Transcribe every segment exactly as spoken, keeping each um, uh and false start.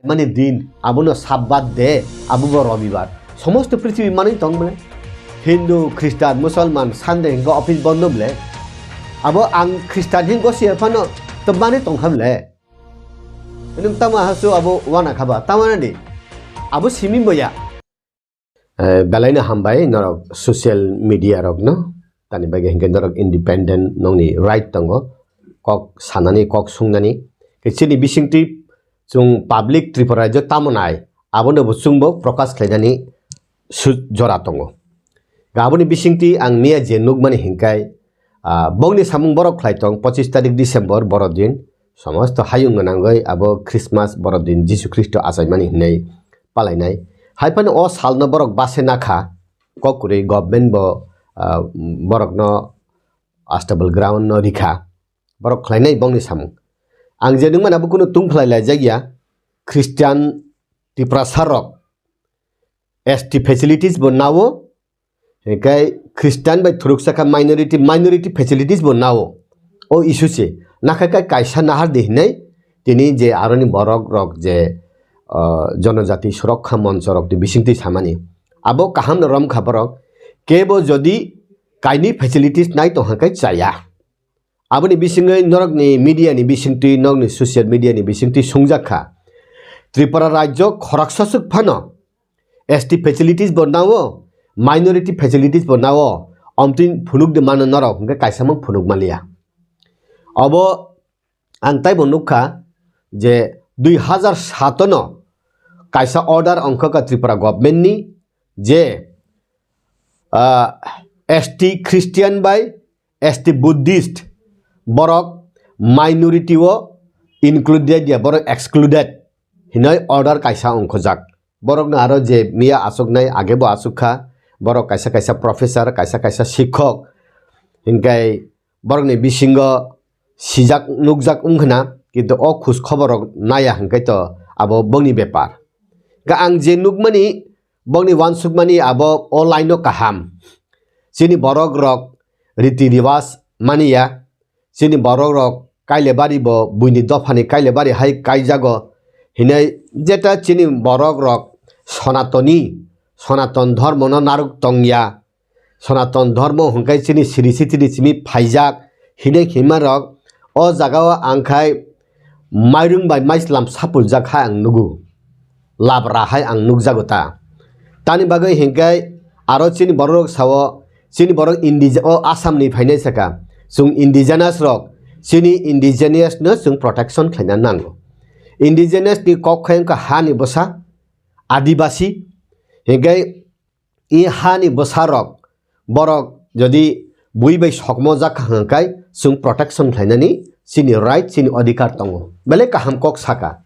mani din, abono Sabbath de, abo bo Robibar. Somosto prithibi manwi tong bole. Hindu, Khristan, Musalman, Sunday hwnkhe office bondo bole. Abo ang Khristan hin gosi phano to manwi tong kha bole. Nwng tamo hasu abo wana khaba, tamo nani? Abo simi boya. Eh, belaino hambai norok social media rokno, tani bagwi hinkhe norok independent nongni right tongo, kok sanani, kok sungnani. Khe chini bisingtwi chwng public Tripura rajyo tamo nai, abono bo chwngbo prokash khlainani su-, jora tongo. Aboni bisingtwi ang miya je nukmani hinkhai, ah, bongni samung borok khlai tong, pochis tarik December borodin, somosto hayung gwnangwi abo Christmas borodin Jisu Khristo achaimani hinwi palainai. Hai phano o salno borok base nakha, kok kwrwi government bo, ah, borokno astabal ground no rikha, borok khlainai bongni samung. Ang je nukmani abo kunu tungphlai laijakya, Christian Tiprasa rok S T facilities bo nao, hinkhe Christian bai thuruksa kha minority, minority facilities bo nao. O issue se. Nakhai kai kaisa nahar di hinai, tini je aroni borok rok je, ah, jonojati surokha moncho rok ni bisingtwi samani. Abo kaham no rom kha borok. Kebo jodi kaini facilities nai tongha kai chaya. Aboni bisingwi norokni media ni bisingtwi, norokni social media ni bisingtwi sungjak kha. Tripura rajyo khoroksa swk phano S T facilities bo nao, minority facilities bo nao, omtwi phunuk de mano norok, hwnkhe kaisa mang phunuk manliya. Obo ang taibo nukha je dui hazar sato no kaisa order ongkha ka Tripura government ni je, ah, S T Christian bai S T Buddhist borok minority o included ya, borok excluded hinoi order kaisa ongkhojak. Borokno aro je miya aswknai, age bo aswk kha, borok kaisa kaisa professor, kaisa kaisa sikhok, hinkhe borokni bisingo sijak nukjak wngkhna, kintu o khus khobor rok naya hinkhe to abo bongni bepar. Ga ang je nukmani, bongni uansukmani abo o line o kaham. Chini borok rok riti riwas maniya, chini borok rok kailebari bo buini dophani kailebari hai kaijago hinai, jeta chini borok rok Sonatoni, Sonaton dhormo no narwk tongya, Sonaton dhormo hwnkhe chini siri sitiri simi phaijak hinai hima rok o jaga o ang khai mairung bai maislam sapuljak hai ang nugu. Labra hai ang nukjago ta. Tani bagwi hinkhe aro chini borok rok sao, chini borok indige-, o Assam ni phainai saka. Chwng indigenous rok, chini indigenous no chwng protection khlaina nango. Indigenous ni kok khai wngkha ha ni bwsa, Adibasi. Hinkhe i ha ni bwsa rok, borok jodi bui bai sokmo jak kha hwnkhe chwng protection khlainani chini right, chini odhikar tongo. Belai kaham kok saka.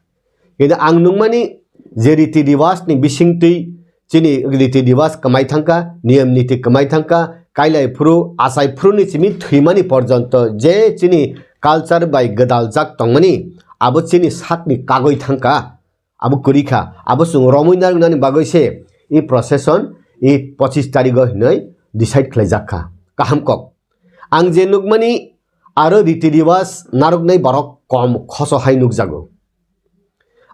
Kintu ang nukmani je riti riwas ni bisingtwi chini riti riwas kwmai thangkha, niyam niti kwmai thangkha, kailai phuru, achai phuru ni simi thwimani porjonto je chini culture bai gwdaljak tongmani abo chini sakni kagwi thangkha. Abo kwrwi kha, abo chwng romwi narwknani bagwi se i procession i pochis tarigo hinwi decide khlaijak kha. Kaham kok. Ang je nukmani aro riti riwas narwknai borok kom khoso hai nukjago.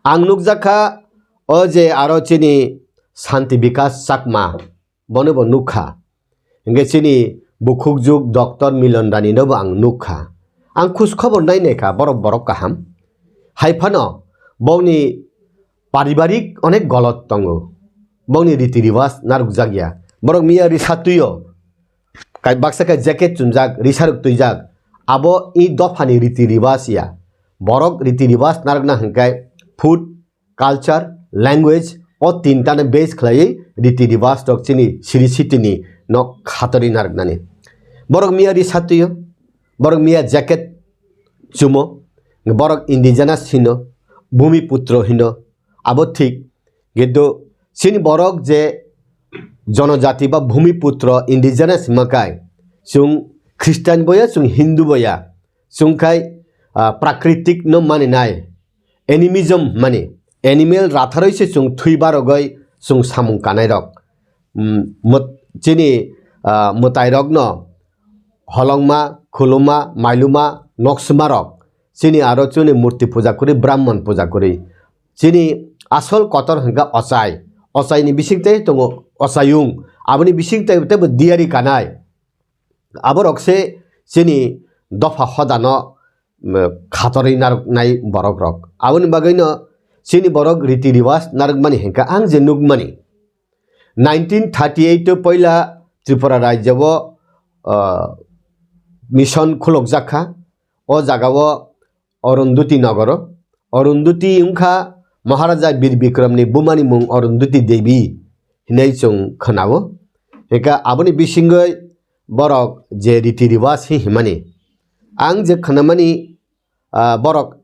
Ang nukjak kha o je aro chini Santi Bikas Chakma, bono bo nukha. Hingke chini bukhukjuk Doctor Milon Rani no bo ang nukha. Ang khus khobor nai nai kha, borok, borok kaham. Hai phano bongni paribarik onek golot tongo. Bongni riti riwas narwkjak ya. Borok miya risa twi o. Kai baksa khe jacket chumjak, risa rok twijak. Abo i dophani riti riwas ya. Borok riti riwas narwkna hingke food, culture, language, o tinta no base khlaiwi riti riwas rok chini siri sitini no khatorwi narwknani. Borok miya risa twi o, borok miya jacket chumo, borok indigenous hino, bhumi putro hino, abo thik. Kintu chini borok je jonojati ba bhumi putro indigenous hima kai, chwng Christian boya, chwng Hindu boya, chwng khai, ah, prakritik no maninai, animism mani, animal ratharoi se chwng thwi barogoi chwng samung kanai rok. Mm, mut-, chini, ah, mwtai rok no holongma, khuluma, mailuma, noksuma rok. Chini aro chini murti puja kuri, Brahman puja kuri. Chini Asol kotor hwnkha ochai. Ochaini bising tei tongo ochayung. Aboni bising tei teibo diyari kanai. Aborok se chini dopha hodano, mm, khatorwi narwknai borok rok. Aboni bagwino chini borok riti riwas narwkmani hwnkha ang je nukmani. Nineteen thirty eight o poila Tripura rajya o, ah, mission khulokjak kha. O jaga o Arundhati nogoro. Arundhati wngkha Maharaja Bir Bikramni bumani mung Arundhati Devi hinwi chwng khwnao. Hwnkhe aboni bisingwi borok je riti riwas hi himani. Ang je khwnamani, ah, borok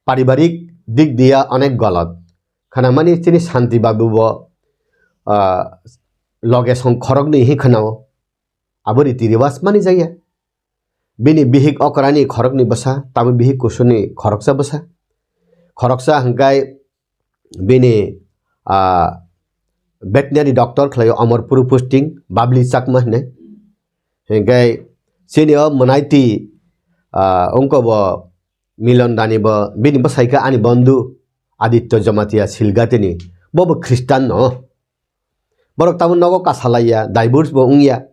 paribarik dik diya onek golot. Khwnamani chini Shanti Babu bo, ah, loge song khoroknwi hi khwnao. Abo riti riwas mani jaya. Bini bihik okrani khoroknwi bwsa, tabo bihik kusurni khoroksa bwsa. Khoroksa hwnkhe bini, ah, veterinary doctor khlaio Amarpur posting, Babli Chakma hinwi. Hwnkhe chini o mwnaiti, ah, wngkha bo Milon Dani bo, bini bwsai khe ani bondhu Aditya Jamatia Silgatini. Bo bo Christian no. Borok tamo nogo kasalaiya, divorce bo wngya.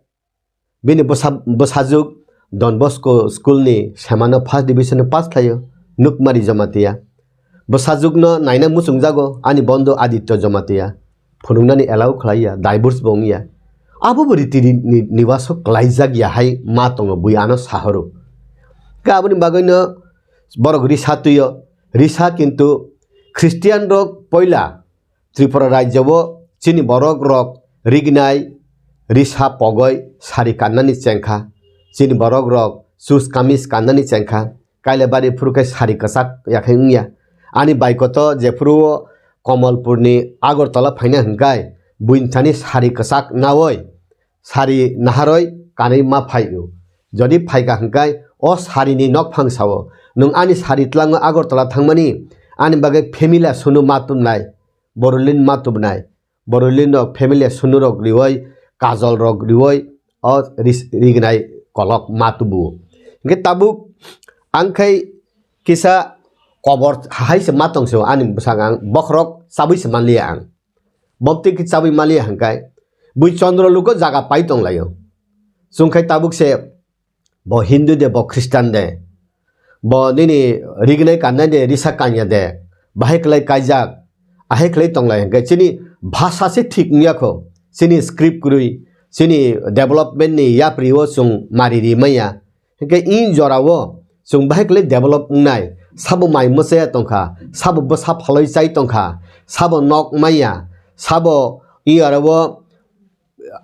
Bini bwsa-, bwsajwk Don Bosco school ni semano first division pass khlaio, Nukmari Jamatia. Bwsajwkno naina muchungjago ani bondhu Aditya Jamatia. Phunuknani allow khlaiya, divorce bo wngya. Abo bo riti ri-, ni-, niwaso klaijak ya hai ma tongo bui ano sahoro. Khe aboni bagwino borok risa tuio, risa kintu Christian rok poila Tripura rajya o chini borok rok rignai, risa pogoi sari kannani chengkha. Chini borok rok sus kamis kannani chengkha. Kailabari phuru khe sari kwchak yakhai wngya. Ani baikoto jephuru o Komolpurni Agartala phaina hwnkhe buini thani sari kwchak naoi sari naharoi kanwi ma phaio. Jodi phaikha hwnkhe o sarini nokphang sao, "Nwng ani sari tlango Agartala thangmani, ani bagwi family sunu ma tubnai, borolin ma tubnai." Borolin rok family sunu rok rioi, kajol rok rioi, o ris-, rignai kolok ma tubu. Hwnkhe tabuk ang khai kisa kobor hai se ma tong se ani bwsang ang bokhorok chabwi se manliya ang. Bobti khe chabwi manliya hwnkhe bui chondro lugo jaga pai tong laio. Chwng khai tabuk se bo Hindu de, bo Christian de, bo nini rignai kannai de, risa kanya de, bahai kwlai kaijak, ahai kwlai tonglai hwnkhe chini bhasha se thik wngya kho, chini script kwrwi, chini development ni yapri o chwng mari ri manya. Hwnkhe i jora o chwng bahai kwlai develop wngnai, sabo mai mwchaya tongkha, sabo bwsa phalwi chai tongkha, sabo nok manya, sabo i aro o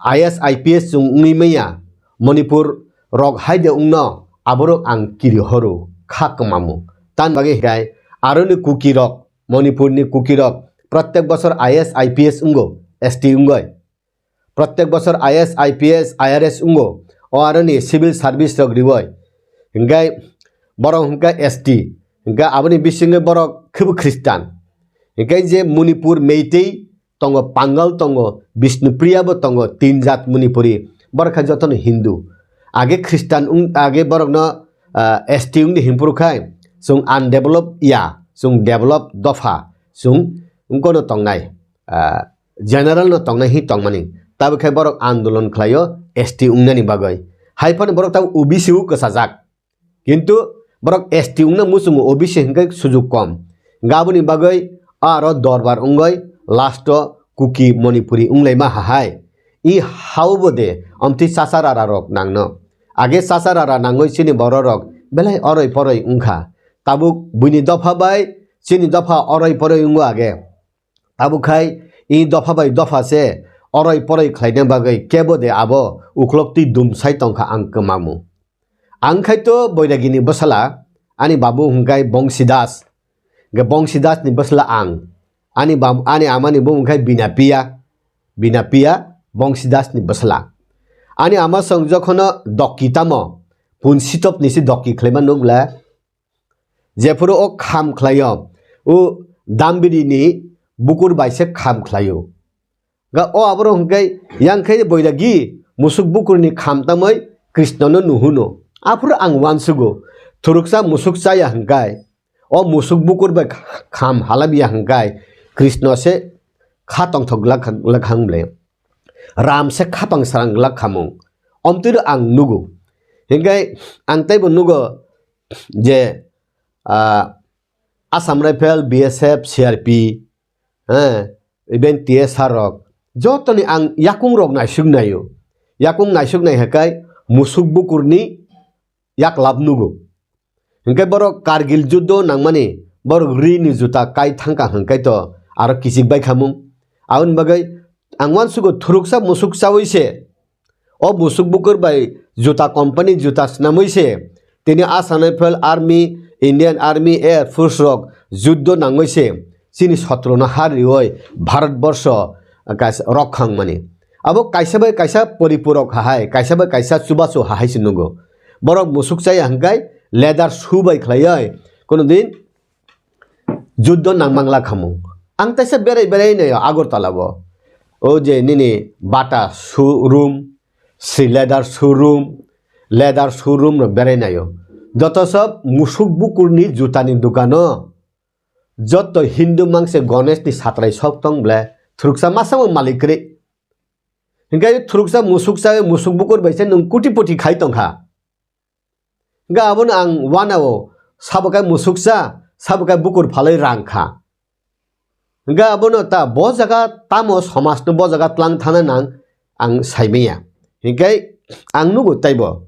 I A S, I P S chwng wngwi manya, Manipur rok haide wngno, aborok ang kiri horo, kha kwmamu. Tan bagwi hinkhe aroni Kuki rok, Manipurni Kuki rok, prottek bosor I A S, I P S wngo, S T wngoi. Prottek bosor I A S, I P S, I R S wngo, o aroni civil service rok rioi. Hinkhe borok hinkhe S T, hinkhe aboni bisingwi borok khebu Christian. Hinkhe je Manipur Meitei, tongo, Pangal tongo, Bishnupriya bo tongo, tin jat Manipuri, borok kha jotono Hindu. Age Christian wng, age borokno, ah, S T wngdi hinphuru khai, chwng undeveloped ya, chwng developed dopha, chwng wngkono tongnai, ah, general no tongnai hi tongmani. Tabuk khai borok andolon khlaio S T wngnani bagwi. Hai phano borok tabuk O B C o kwchajak. Kintu borok S T wngna muchungo, O B C hinkhe sujuk kom. Hinkhe aboni bagwi aro dorbar wngoi last o Kuki Manipuri wnglaima hahai. I hao bo de omtwi chacha rara rok nangno. Age chacha rara nangoi chini borok rok belai oroi poroi wngkha. Tabuk buini dopha bai chini dopha oroi poroi wngo age. Tabuk khai i dopha bai dopha se oroi poroi khlaina bagwi kebo de abo uklok twi dum sai tongkha ang kwmamu. Ang khai to Boiragini bwsala, ani babu hwnkhe Bongsi Das, hwnkhe Bongsi Das ni bwsala ang, ani bab-, ani ama ni bumung khai Binapiya, Binapiya Bongsi Das ni bwsala. Ani ama song jokhono dokki tamo, pun sitop ni se dokki khlaima nukla, jephuru o kham khlaio, o Dambiri ni bukur bai se kham khlaio. Ga o aborok hwnkhe yang khe Boiragi musuk bukur ni kham tamoi Krishna no nuhuno. Aphuru ang uansugo, thuruksa musuk chaya hwnkhe, o musuk bukur bai kham halabya hwnkhe, Krishna se kha tongthok glak, glak hang ble. Ram se khapang srang glak khamung. Omtwi ang nugo. Hinkhe ang teibo nugo je, ah, Assam Rifle, B S F, C R P, eh, even T S R rok, jotoni ang yakung rok naisuk naio. Yakung naisuk nai hakai musuk bukurni yak lab nugo. Hinkhe borok Kargil juddo nangmani borok ri ni juta kai thangka hinkhe to aro kichik bai khamung. Aboni bagwi ang uansugo thuruksa musuk chaui se, o musuk bukur bai juta company juta swnamwi se tini Assam Rifle, Army, Indian Army, Air Force rok juddo nangwi se chini sotro no har rioi Bharat borsho kaisa rok khang mani. Abo kaisa bai kaisa poripurok hahai, kaisa bai kaisa chubachu hahai se nugo. Borok musuk chaya hwnkhe leather shoe bai khlaioi kono din juddo nangmangla khamung. Ang teisa berai berai naio Agartala o. O je nini Bata showroom, Sri leather showroom, leather showroom no berai naio. Joto sob musuk bukurni jutani dukano. Jotto Hindu mangse Ganesh ni satrai sok tong ble, thuruksa masa bo malik kwrwi. Hinkhe thuruksa musuk chawi musuk bukur bai se nwng kuti poti khai tong kha. Hinkhe abono ang uanao sabo kai musuk cha, sabo kai bukur phalwi rang kha. Hinkhe abono ta bo jaga tamo somaj no bo jaga tlang thana nang ang sai manya. Hinkhe ang nugo taibo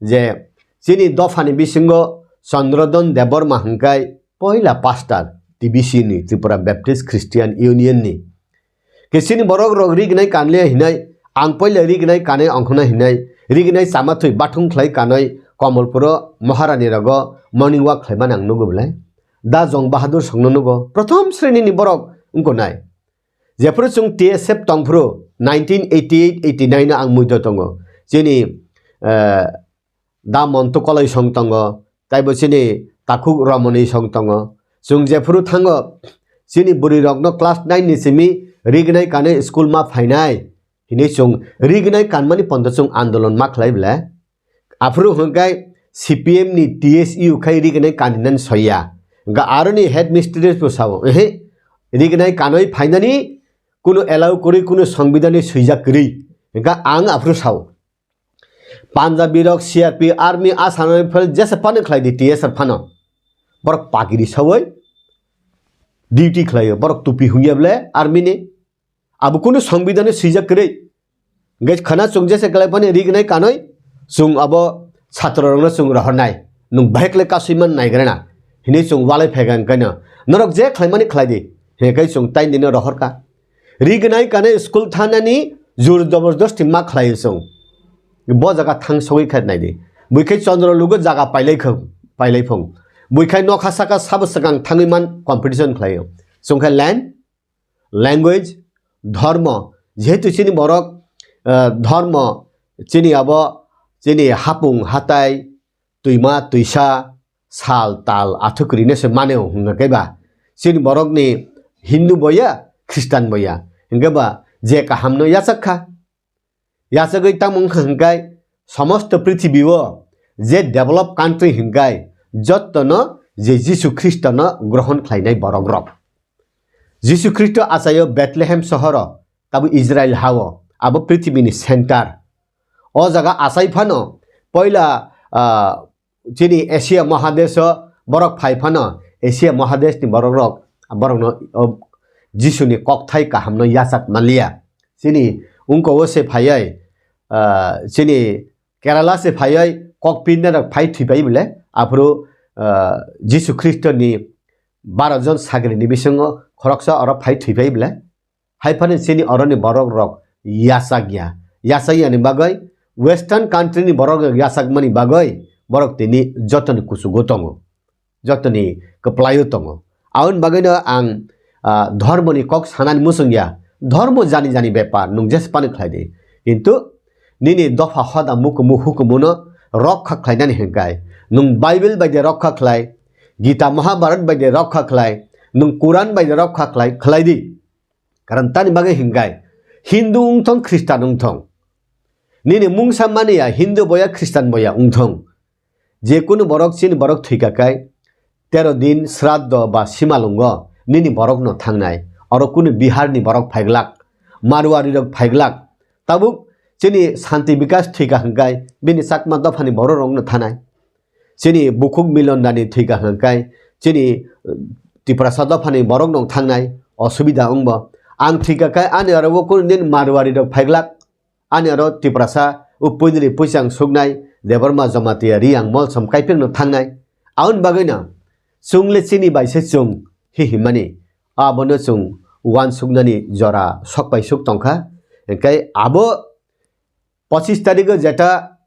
je chini dophani bisingo Chandradon Debbarma hwnkhe poila pastor T B C ni, Tripura Baptist Christian Union ni. Ke chini borok rok rignai kanle hinai, ang poila rignai kanai ongkhona hinai, rignai chama thwi bathung khlai kanai Komolpuro Maharani rogo morning walk khlai mani ang nugo belai. Da Jong Bahadur songno nugo, prothom sreni ni borok wngko nai. Jephuru chwng T S F tongphuru nineteen eighty eight eighty nine no ang muito tongo. Chini, eh, Da Montu Koloi song tongo, taibo chini Takhuk Romoni song tongo. Chwng jephuru thango, chini bwrwi rokno class nine ni simi rignai kanwi school ma phainai hinwi chwng rignai kanmani pondo chwng andolon ma khlai ble. Aphuru hwnkhe C P M ni T S U khai rignai kaninani soiya. Hwnkhe aroni headmistress bo sao, "Ehe, rignai kanwi phainani kunu allow kwrwi, kunu songbidani swijak kwrwi." Hwnkhe ang aphuru sao. Punjabi rok, C R P, army, Assam Rifle jesa phano khlai di, T S R phano. Borok pagiri sawi duty khlaio, borok tupi hungya ble army ni. Abo kunu songbidani swijak kwrwi. Hwnkhe khana chwng jesa khlai phano rignai kanwi chwng abo chhatro rokno chwng rohornai. Nwng bahai khlai kasui man naigrana. Hinwi chwng walai phaiga hwnkhe no. Norok je khlaimani khlai di. Hwnkhe chwng taini no rohorkha. Rignai kanwi school thanani jur jobordasti ma khlaio chwng. Bo jaga thang sogwi kha nai di. Buikhai chondro lugo jaga pailai kha, pailai phung. Buikhai nokha saka sabo swkang thangwi man competition khlaio. Chwng khe land, language, dhormo. Jehetu chini borok, eh, dhormo, chini abo, chini hapung hatai, twima, twisa, sal, tal, athuk rine se mane hwnkha khe ba. Chini borokni Hindu boya, Khristan boya. Hwnkhe ba je kahamno yachak kha. Yachagwi tamo wngkha hwnkhe somosto prithibio je develop country hwnkhe jottono je Jisu Khristono grohon khlainai borok rok. Jisu Khristo achaio Bethlehem sohoro, tabo Israel hao, abo prithibini center. O jaga achai phano poila, ah, chini Asia Mahadesh o borok phai phano Asia Mahadesh ni borok rok borok no, o, Jisu ni kokthai kaham no yachak manliya. Chini ungko o se phaioi, ah, chini Kerala se phaioi kok pinna rok phai thwi pai bole aphuru, ah, Jisu Khristo ni baro jon sagri ni bisingo khoroksa oro phai thwi pai bole. Hai phano chini oroni borok rok yachak ya. Yachak yani bagwi western country ni borok rok yachak mani bagwi borok tini jotoni kuchugo tongo. Jotoni kwplaio tongo. Aboni bagwino ang, ah, dhormoni kok sanani muchung ya. Dhormo jani jani bepar, nwng jesa phano khlai di. Kintu nini dopha hoda mukumu hukumuno rokha khlainani hwnkhe nwng Bible bai de rokha khlai, Gita Mahabharat bai de rokha khlai, nwng Quran bai de rokha khlai, khlai di. Karon tani bagwi hwnkhe Hindu wngthong, Khristan wngthong, nini mungsa mani ya Hindu boya Khristan boya wngthong, je kunu borok chini borok thwika kai tero din sraddho ba simalwngo nini borokno thangnai. Oro kunu Bihar ni borok phaiglak, Marwari rok phaiglak. Tabuk chini Shanti Bikash thwika hwnkhe bini Chakma dophani borok rokno thanai. Chini Bukhuk Milon Dani thwika hwnkhe chini, uh, Tiprasa dophani borok rok thangnai osubida wngbo. Ang thwika khe ani oro o kunu din Marwari rok phaiglak. Ani oro Tiprasa, o puinri puisang suknai, Debbarma Jamatia Riang Molsom Kaipengno thangnai. Aboni bagwino chwng le chini bai se chwng hi himani, abono chwng uansuknani jora sokpai suk tongkha. Hinkhe abo pochis tarikh o jeta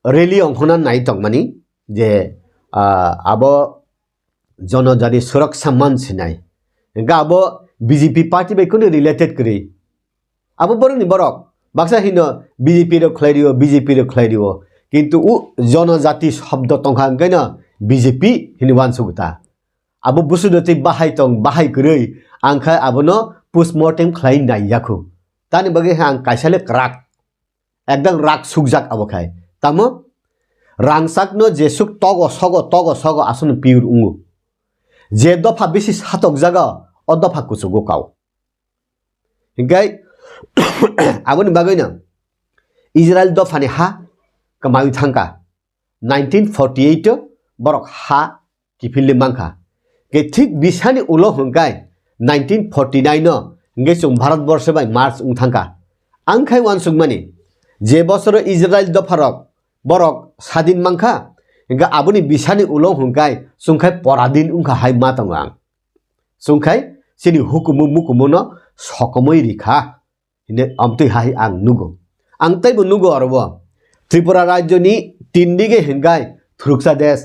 rally ongkhorna nai tongmani je, ah, abo Jonojati Suraksa Manch hinai. Hinkhe abo B J P party bai kunu related kwrwi. Abo borokni borok. Baksa hino B J P rok khlai rio, B J P rok khlai rio. Kintu u jonojati shobdo tongkha hwnkhe no B J P hini uansuk ta. Abo busudo tei bahai tong, bahai kwrwi. Ang khe abono postmortem khlai nai yakhu. Tani bagwi ang kaisa le kwrak. Ekdam rak sukjak abo khai. Tamo? Rangchakno jesuk togo sogo, togo sogo aswkno pure wngo. Je dopha bisi satokjago, o dopha kuchugo kao. Hinkhe aboni bagwino Israel dophani ha kwmawi thangkha. Nineteen forty-eight o borok ha kiphilwi mankha. Ke thik bisani ulo hwnkhe nineteen forty-nine o hwnkhe chwng Bharat borsho bai merge wng thangkha. Ang khai uansukmani, je bosoro Israel dopharok borok sadin mankha, hwnkhe aboni bisani ulo hwnkhe chwng khai poradin wngkha hai ma tongo ang. Chwng khai chini hukumu mukumu no sokomoi rikha. Hine amtwi hai ang nugo. Ang teibo nugo aro bo. Tripura rajyoni tin dige hingai thuruksa desh,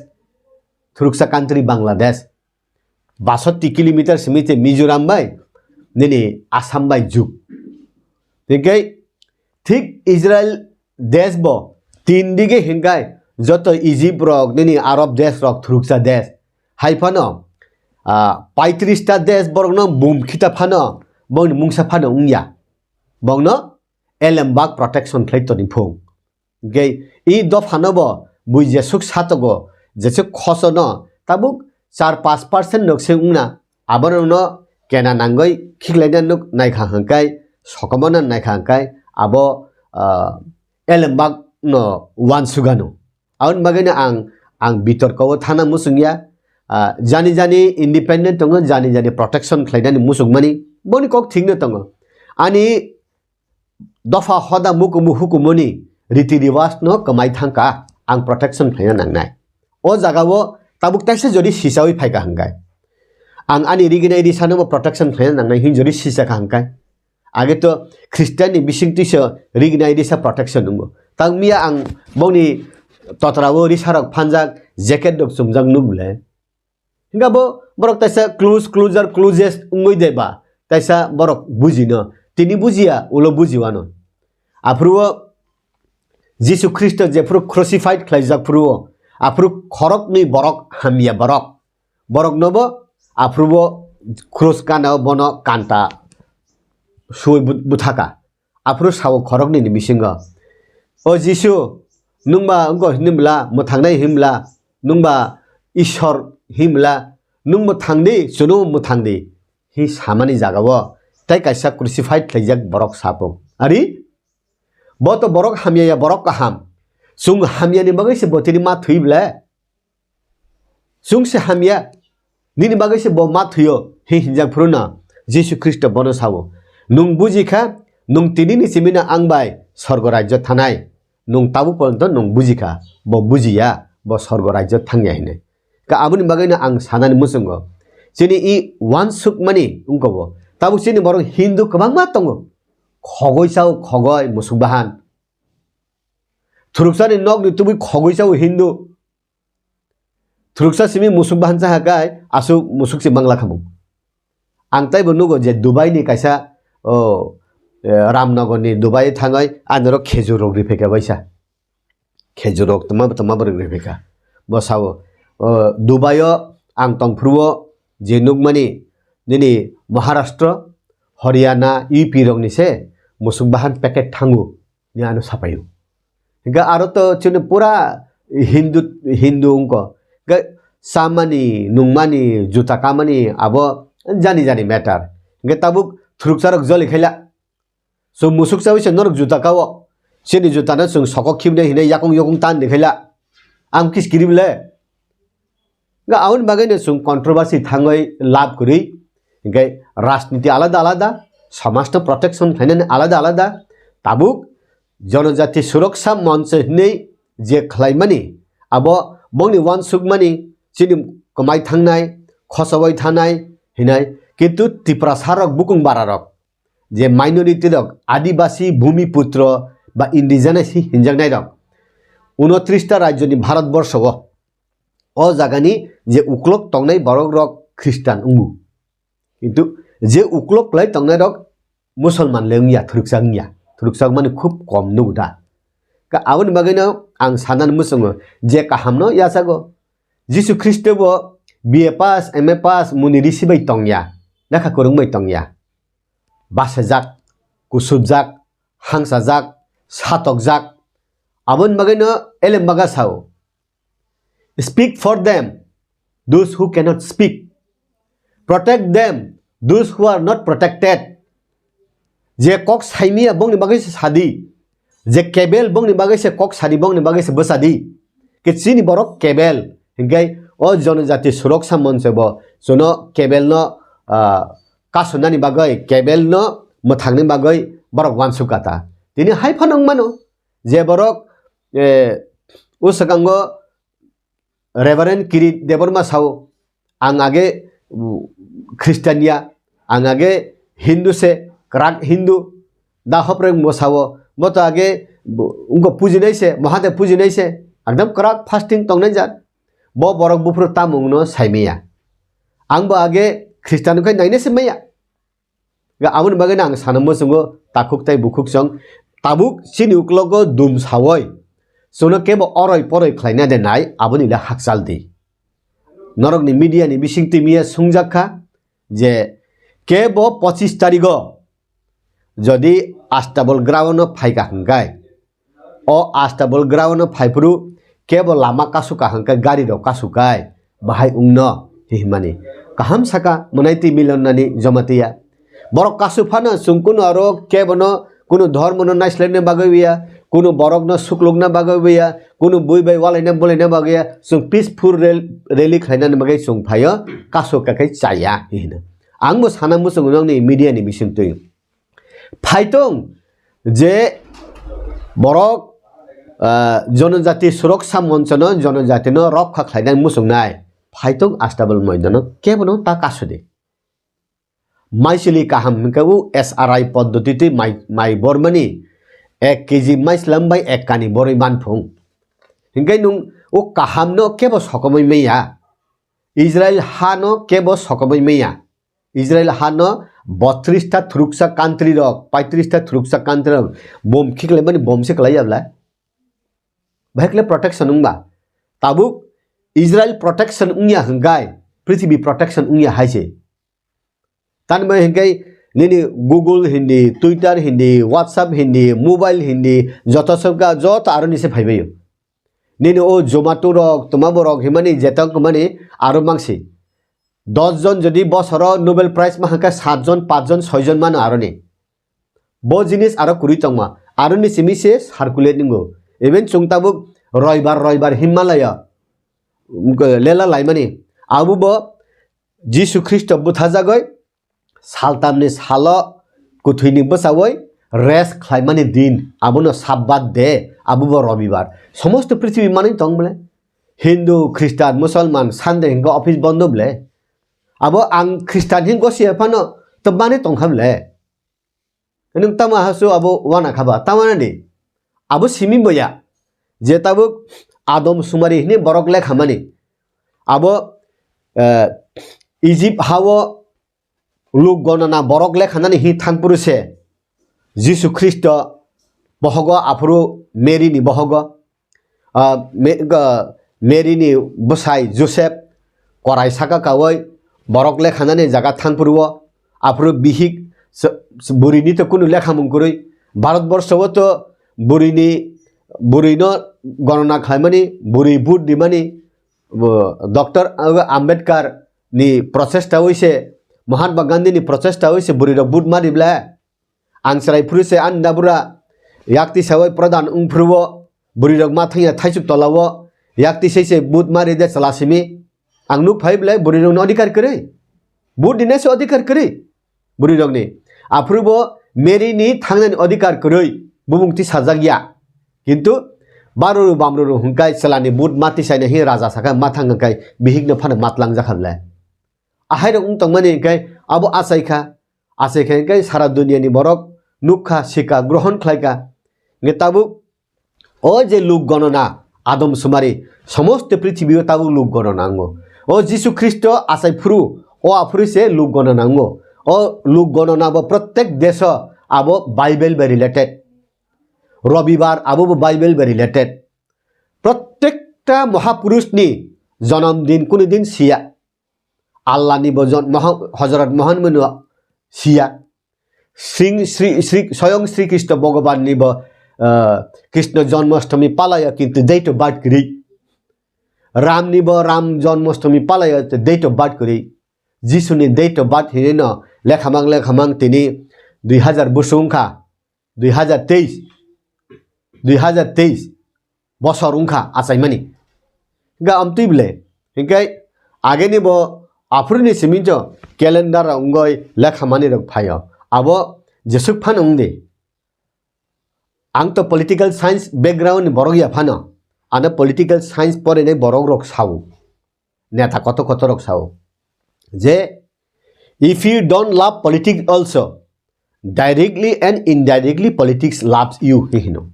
thuruksa country Bangladesh. Basatti kilometer simi te Mizoram bai nini Assam bai juk. Hinkhe thik Israel desh bo tin dige hingai joto Egypt rok nini Arab desh rok thuruksa desh. Hai phano, ah, paitris ta desh borokno bum khita phano bongni mungsa phano wngya. Bongno elembak protection khlai toni phung. Hinkhe i dophano bo bui jesuk satogo, jesuk khosono tabuk char pash percent nok se wngna, aborokno kena nangoi khiklaina nuk naikha hwnkhe, sokomona naikha hwnkhe, abo, ah, elembak no wansugano. Aboni bagwino ang, ang bitorko o thana muchungya, ah, jani jani independent tongo, jani jani protection khlainani muchungmani, boni kok thikno tongo. Ani dopha hoda mukumu hukumuni riti riwaj no kwmai thangkha, ang protection khlaina nangnai. O jaga o tabuk taisa jodi sisawi phaikha hwnkhe, ang ani riginai risano bo protection khlaina nangnai hin jodi sisakha hwnkhe. Age to Christian ni bising twiso riginai risa protection wngo. Tang miya ang bongni totra o risa rok phanjak, jacket rok chumjak nuk le. Hingke bo borok taisa close, closer, closest wngwi de ba, taisa borok bujino, tini bujiya, ulo bujiwano. Aphuru o Jisu Khristo jephuru crucified khlaijak phuru o, aphuru khoroknwi borok hamya borok. Borok nobo aphuru o cross gana o bono kanta suwi bu-, buthaka. Aphuru sao khoroknwi ni bisingo, "O Jisu, nwng ba wngkha hwnwi bwla, mwthangnai hwnwi bwla, nwng ba Ishwar hwnwi bwla, nwng mwthang di, chwngno mwthang di," hi samani jaga o tei kaisa crucified khlaijak borok sapung. Ari? Bo to borok hamya ya, borok kaham. Chwng hamya ni bagwi se bo tini ma thwi bwle? Chwng se hamya, nini bagwi se bo ma thwio, hi hinjak phuruna Jisu Khristo bono sao, "Nwng buji kha, nwng tini ni simi no ang bai sorgo rajyo thanai. Nwng tabuk porjonto nwng buji kha, bo buji ya, bo sorgo rajyo thang ya," hinwi. Ka aboni bagwi no ang sanani muchungo, chini i uansukmani wngkha bo. Tabuk chini borok Hindu kwbangma tongo, khogoi sao, khogoi, musuk bahan. Thuruksa ni nok ni tubui khogoi sao Hindu. Thuruksa simi musuk bahan cha hakai, aswk musuk se mangla khamung. Ang taibo nugo je Dubai ni kaisa, o, eh, Ramnagar ni Dubai thangoi, ani oro khejur rok riphaikha baisa. Khejur rok tma tma borok riphaikha. Bo sao, o, Dubai o ang tongphuru o je nukmani nini Maharashtra, Haryana, U P rok ni se musuk bahan packet thango. Ni ano sapaio. Hingke aro to chini pura Hindu, Hindu wngkha. Hingke chamani, nungmani, juta kamani abo jani jani matter. Hingke tabuk thuruksa rok joli khaila. Chwng musuk chawi se norok juta kao. Chini juta no chwng soko khibnai hinai yakung yakung tan de khaila. Ang kis kirim le. Ga aun bagai no chwng controversy thangoi lab kwrwi. Hingke rajniti alada alada, samaj no protection khainani alada alada. Tabuk Jonojati Suroksha Monch hinwi je khlaimani, abo bongni uansukmani chini kwmai thangnai, khosowai thanai hinai, kintu Tiprasa rok bukung bara rok, je minority rok, Adibasi, Bhumiputro ba indigenous hi hinjaknai rok, unotris ta rajyoni Bharat borsho o, o jagani je uklok tongnai borok rok Christian wngo. Kintu je uklok lai tongnai rok Musolman le wngya, thuruksak wngya. Thuruksak mani khub kom nugo da. Ka aboni bagwi no ang sanani muchungo je kaham no yachago. Jisu Khristo bo B A pass, M A pass muni risi bai tongya, lekha kwrwng bai tongya. Basajak, kusubjak, hangsajak, satokjak. Aboni bagwi no elem baga sao. Speak for them, those who cannot speak. Protect them, those who are not protected. Je kok saimiya bongni bagwi se sadi. Je kebel bongni bagwi se kok sadi, bongni bagwi se bwsadi. Ke chini borok kebel. Hingke o Jonojati Suroksha Monch bo chuno kebel no, ah, kasunani bagwi, kebel no mwthangni bagwi borok uansuk kata. Tini hai phano wng mano. Je borok, eh, o swkango Reverend Kirit Debbarma sao, ang age, mm, Christian ya, ang age Hindu se, kwrak Hindu, da hopreng bo sao, bo to age, bo, wngkha pujinai se, Mahadev pujinai se, ekdam kwrak fasting tongnai jat, bo borok buphuru tamung no saimaya. Ang bo age Christian khai nainai se maya. Ga aboni bagwi no ang sana muchungo takhuk tai bukhuk chwng tabuk chini uklogo dum sawoi. Chwngno kebo oroi poroi khlaina de nai aboni le hakchal di. Norokni media ni bising twi miya sungjak kha je kebo pochis tarigo jodi Astabol ground no phaika hwnkhe O Astabol ground no phaiphuru kebo lama kasuka hwnkhe gari rok kasukai bahai wngno himani. Kaham saka mwnai twi milon nani Jamatia. Borok kasu phano chwng kunu aro kebo no kunu dhormo no naislaina bagwi ya, kunu borok no suklukna bagwi ya, kunu bui bai walaina bulaina bagwi ya, chwng peaceful rel-, rally khlainani bagwi chwng phaio, kasu kakai chaya hino. Ang bo sana muchungo nokni media ni bising twi. Phaitong je borok, ah, Jonojati Suroksha Monchono jonojatino rokha khlainai muchungnai. Phaitong Astabol Moidano kebono ta kasudi. Maisili kaham hwnkhe o S R I poddotitwi mai, mai bormani ek K G maislam bai ek kani borwi manphung. Hwnkhe nwng o kahamno kebo sokomwi manya. Israel hano kebo sokomwi manya. Israel hano botris ta thuruksa country rok, paitris ta thuruksa country rok bom khiklaimani bom se kwlaiya bla. Bahai kle protection wngba. Tabuk Israel protection wngya hwnkhe prithibi protection wngya hai se. Tanbai hwnkhe nini Google hindi, Twitter hindi, WhatsApp hindi, mobile hindi, joto sokha joto aroni se phaibaio. Nini o Zomato rok, twma borok himani jetok himani aro mangsi. Dos jon jodi bosoro Nobel Prize ma hwnkhe sat jon, pach jon, soi jon mano aroni. Bo jinis aro kwrwi tongma. Aroni simi se circulate ningo. Even chwng tabuk roibar, roibar himma laya. Lela laimani. Abo bo Jisu Khristo buthajagoi saltamni salo kwthwini bwchaui rest khlaimani din, abono Sabbath de, abo bo Robibar. Somosto prithibi manwi tong bole? Hindu, Khristan, Musalman, Sunday hinkhe office bondo bole? Abo ang Khristan hin gosi phano to manwi tongkha bole? Nwng tamo hasu abo wana khaba, tamana di? Abo simi boya. Je tabuk Adam sumari hini borok lekhamani. Abo, eh, Egypt hao luk gonana borok lekhanani hi thangpuru se Jisu Khristo bohogo aphuru Mary ni bohogo, ah, Me-, ga-, Mary ni bwsai Joseph korai saka kaui borok lekhanani jaga thangpuru o aphuru bihik s-, s-, bwrwi ni to kunu lekhamung kwrwi Bharat borsho o to bwrwi ni, bwrwi no gonona khlaimani bwrwi vote rimani bo Doctor Ambedkar ni prochesta wi se Mahatma Gandhi ni prochesta wi se bwrwi rok vote mari ble. Ang chwrai phuru se ani dabura yakti sawai pradhan wng phuru o bwrwi rok ma thangya thaisuk tola o yakti sei se vote mari de chwla simi. Ang nuk phai ble bwrwi rok ni odhikar kwrwi. Vote dinai se odhikar kwrwi. Bwrwi rok ni. Aphuru bo Mary ni thangnani odhikar kwrwi. Bumung ti sajak ya. Kintu baruru bamruru hwnkhe chwla ni vote ma tisaina hi raja sakha ma thang hwnkhe bihik no phano matlang jakha ble. Ahai rok wng tongmani hwnkhe abo achai kha, achai kha hwnkhe sara dunia ni borok nuk kha, sika grohon khlai kha. Hwnkhe tabuk o je luk gonona, Adam sumari, somosto prithibi o tabuk luk gonona wngo. O Jisu Khristo achai phuru, o aphuru se luk gonona wngo. O luk gonona bo prottek deso abo Bible bai related. Robibar abo bo Bible bai related. Prottekta mahapurush ni jonom din kunu din siya. Allah ni bo jon-, Moha-, Hojrot Mohan Manu siya. Sri, Sri, Sri, Soyong Sri Kristo Bhagavan ni bo, ah, Krishna Janmashtami palaya kintu date of birth kwrwi. Ram ni bo Ram Janmashtami palaya date of birth kwrwi. Jisu ni date of birth hinwi no lekhamang lekhamang tini dui hazar bosong wngkha. Dui hazar teis, dui hazar teis bosor wngkha achaimani. Hingkhe amtwi bwle, hingkhe ageni bo aphuruni simi jo calendar rok wngoi lekhamani rok phaio. Abo jesuk phano wngdi. Ang to political science background ni borok ya phano, ano political science porinai borok rok sao. Neta kotor kotor rok sao je, "If you don't love politics also, directly and indirectly politics loves you," hi hino.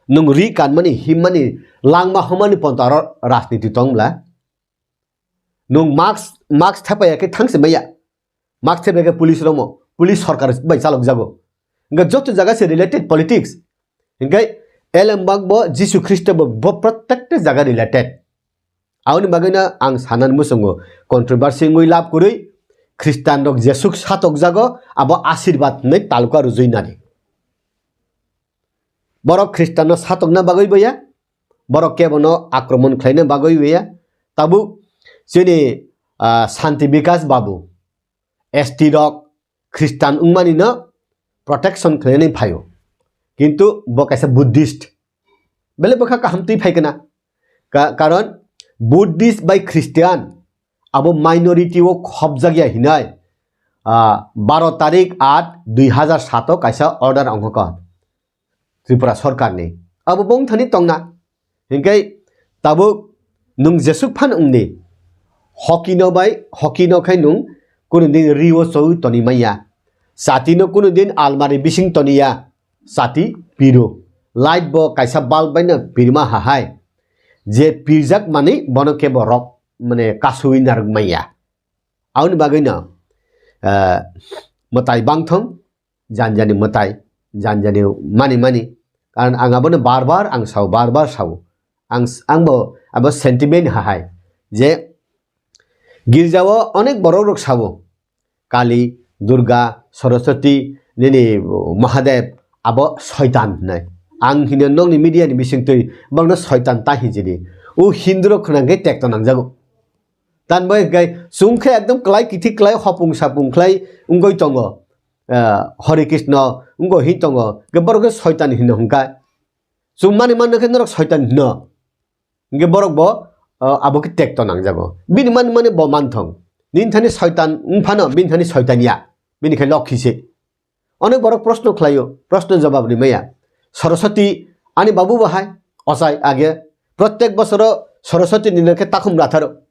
Nung ri kanmani, himmani, langma humani pontaro rajniti tong bla? Nung mask, mask thapaya khe thangse maya. Mask thapaya khe police romo, police sorkar bai chalok jago. Hingkhe joto jaga se related politics. Hingkhe elembak bo Jisu Khristo bo, bo prottekta jaga related. Aboni bagwino ang sanani muchungo controversy wngwi lab kwrwi Khristian rok jesuk satok jago abo asirbat hinwi taluka rwjwi nani. Borok Khristianno satokna bagwi boya, borok kebono akromon khlaina bagwi boya. Tabuk chini, ah, Santi Bikas Babu, S T rok Khristian wngmani no protection khlainani phaio. Kintu bo kaisa Buddhist. Belai bwkha kaham twi phai kana. Ka-, karon Buddhist bai Khristian abo minority o khopjak ya hinai, ah, baro tarik at dui hazar sat o kaisa order ongkha. Tripura sorkarni. Abo bongthani tongna. Hinkhe tabuk nwng jesuk phan wngdi. Hoki no bai, hoki no khai nwng kunu din rio choi toni manya. Chati no kunu din almari bising toniya. Chati piro. Light bo kaisa bulb bai no pirma hahai. Je pirjak mani bono kebo rok mane kasui narwk manya. Aboni bagwi no, eh, mwtai bangthong, janjani mwtai, janjani mani mani. Karon ang abono bar bar ang sao, bar bar sao. Ang s-, ang bo abo sentiment hahai je girjao onek borok rok sao, Kali, Durga, Saraswati, nini Mahadev, abo soitan hinai. Ang hino nokni media ni bising twi bangno soitan ta hinjini. O Hindu rok khwnang khe tekto nangjago. Tan bai hwnkhe chwng khe ekdom klai kithi klai hopung sapung khlai wngwi tongo. Ah, Hare Krishna wngwi hin tongo. Hwnkhe borok khe soitan hino hwnkha. Chwng mani manno khe norok soitan hino. Hwnkhe borok bo, ah, abo khe tekto nangjago. Bini mani mani bo manthong. Nini thani soitan wng phano bini thani soitan ya. Bini khe lokhi se. Onek borok proshno khlaio, proshno jawab rimaya. Saraswati, ani babu bahai, ochai age. Prottek bosoro Saraswati ni nokhe takhum ratharo.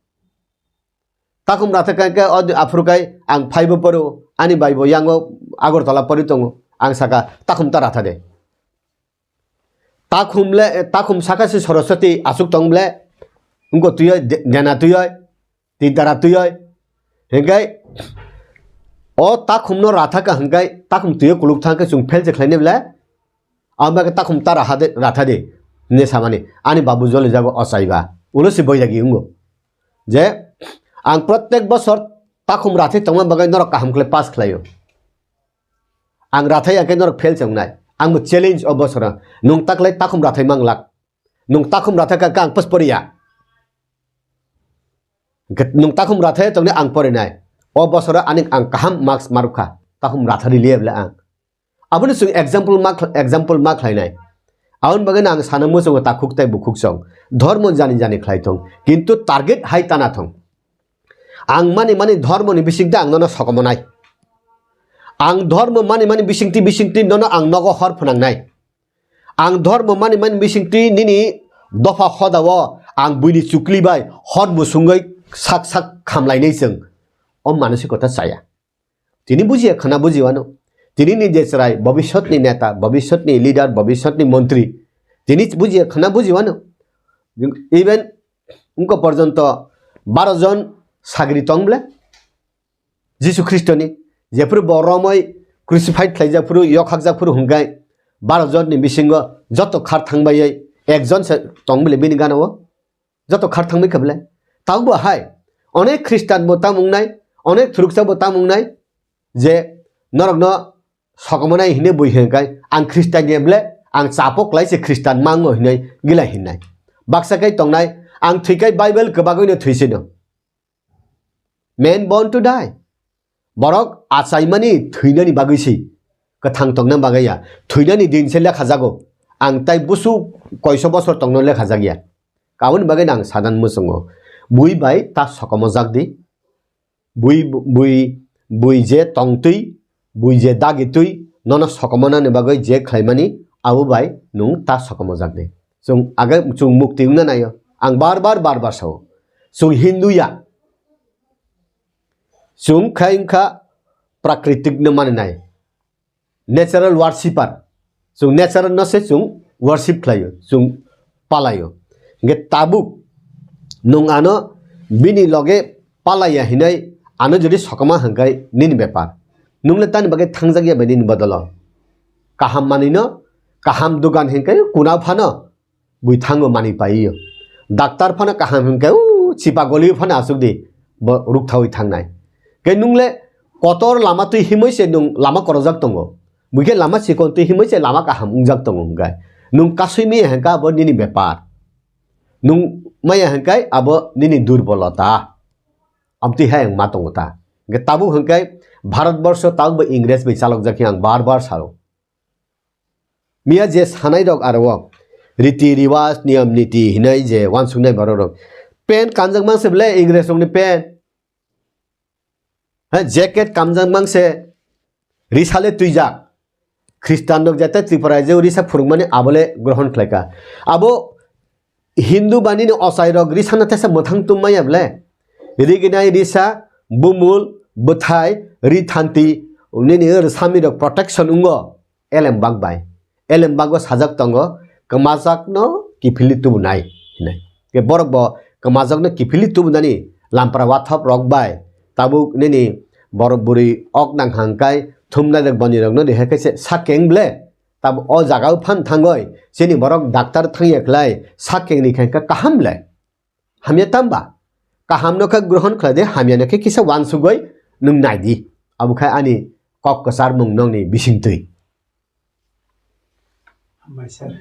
Takhum ratha kai khe o di aphuru kai ang phaibo poro, ani bai bo yango Agartala pori tongo. Ang saka, "Takhum ta ratha de." Takhum le, takhum saka se Saraswati asuk tong ble. Wngko twi oi, de-, dena twi oi, tintara twi oi. Hingkai o takhum no ratha ka hingkai takhum twi o kuluk thang khe chwng fail se khlai ne ble. Ang ba khe takhum ta raha de, ratha de. Ne samani, ani babu jole jago ochai ba. Ulo se boyagi wngko. Je, ang prottek bosor takhum rathai tongma bagwi norok kaham khlai pass khlaio. Ang rathai ya khe norok fail se wngnai. Ang bo challenge o bosora. Nwng taklai takhum rathai manglak. Nwng takhum rathai ka, ka ang pass poriya. Hwnkhe nwng takhum rathai tongni ang porinai. O bosoro ani ang kaham marks markha, tahum rathari liya bole ang. Aboni chwng example ma khl-, example ma khlainai. Aboni bagwi ang sana muchungo takhuk tei bukhuk chwng. Dhormo jani jani khlai thung, kintu target hai tana thung. Ang mani mani dhormoni bisingtwi ang nono sokomonai. Ang dhormo mani mani bisingtwi bisingtwi nono ang nogo hor phwnangnai. Ang dhormo mani mani bisingtwi nini dopha hodao ang buini chukli bai hor musungwi sak sak khamlainai chwng. O manasikota chaya. Tini bujiya khana bujiwano. Tini ni je chwrai bobishyotni neta, bobishyotni leader, bobishyotni montri. Tini bujiya khana bujiwano. Even wngkha porjonto baro jon sagri tong ble. Jisu Khristoni jephuru bo romoi crucified khlaijak phuru, yokhakjak phuru hwnkhe baro jonni bisingo joto khar thangbai ekjon se tong bile bini gana o? Joto khar thangbai kha bile? Taubo hai onek Khristan bo tamo wngnai, onek thuruksa bo tamo wngnai je norokno sokomonai hine bui hwnkai ang Khristan ya bile, ang chapo klai se Khristan mango hinoi gila hinnai. Baksa kai tongnai ang thwikai Bible kwbagwino thwisino. Men born to die. Borok achaimani thwinani bagwi si. Kwthang tongna bagwi ya. Thwinani din se lekha jago. Ang tai busu koiso bosor tongno lekha jak ya. Aboni bagwi ang sadan muchungo. Bui bai ta sokomojak di. Bui, bui, bui je tongtwi, bui je dagitwi, nono sokomonani bagwi je khlaimani, abo bai nwng ta sokomojak di. Chwng age chwng mukti wngna naio. Ang bar bar, bar bar sao. Chwng Hindu ya. Chwng khai wngkha prakritik no maninai. Natural worshipper. Chwng natural no se chwng worship khlaio, chwng palaio. Hingke tabuk nwng ano bini loge palaiya hinai ano jodi sokoma hingkai nini bepar. Nwng le tani bagwi thangjak ya bai nini bodolo. Kaham manwi no, kaham dugan hingkai kuna phano bui thango manwi paio. Daktar phano kaham hingke u chipa goli phano asuk di bo ruk thawi thangnai. Ke nung le kotor lama twi himoi se nung lama korojak tongo. Bui khe lama chikon twi himoi se lama kaham wngjak tongo hingke. Nung kasui maya hingke abo nini bepar. Nung maya hingke abo nini durbolota. Amtwi hai ang ma tongo ta. Hingke tabuk hingke Bharat borsho tabuk bo Ingres bai chalokjak khe ang bar bar salo. Miya je sanai rok aro o riti riwaj niyam niti hinai je wansuknai borok rok. Pen kanjak mang se bele Ingres rok ni pen. Ha, jacket kanjak mang se risa le twijak. Khristan rok jate Tripura je risa phurukmani abo le grohon khlaika. Abo Hindu ba nini ochai rok risa na tesa mwthang tum maya bele. Riginai risa, bumul, bwthai, ri thanti, nini rwsami rok protection wngo. Elembak bai. Elembak o sajak tongo, kwmajakno kiphilwi tubunai hinai. Ke borok bo kwmajakno kiphilwi tubunani lampra wathop rok bai tabuk nini borok bwrwi ok nang hangkai thumnai rok boni rokno rihai khe se sakeng ble. Tabuk o jaga o phan thangoi chini borok daktar thangya khlai sakeng ni khe kaham le. Hamya tamba? Kaham no khe grohon khlai de, hamya no khe kisa wansugoi nwng nai di. Abo khai ani kok kwchar mung nokni bisingtwi. Hambai sir.